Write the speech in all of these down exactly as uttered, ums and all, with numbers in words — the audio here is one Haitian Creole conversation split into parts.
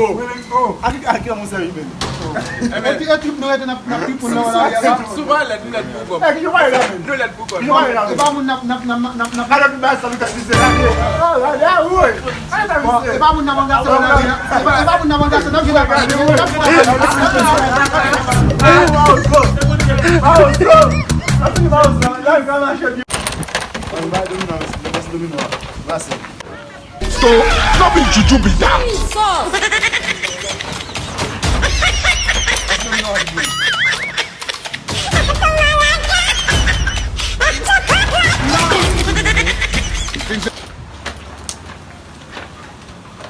mo. Aki, aki, mon sèvi, men. Epi, epi, nou rete nan, nan pi pou nou la. Sou, sou, sou pa lèd, nou lèd pou kòb. E, ki yo pa lèd, men? Nou lèd pou kòb. Ki yo pa lèd, men? E pa moun nan, nan, nan, nan, nan, nan, nan, nan, Bon, e pa moun nan manga se nan vin la. E pa, e pa moun nan manga se nan vin la. So, no be juju be that.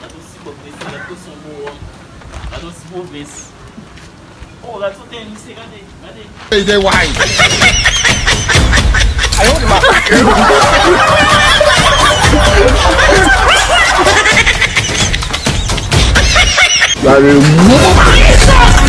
Gade yon ti bòb mesye, gade yon son mowòk, gade yon ti pwovens. Oh, gade son tèl misye, gade, gade. Hey, they white. Gade mwen.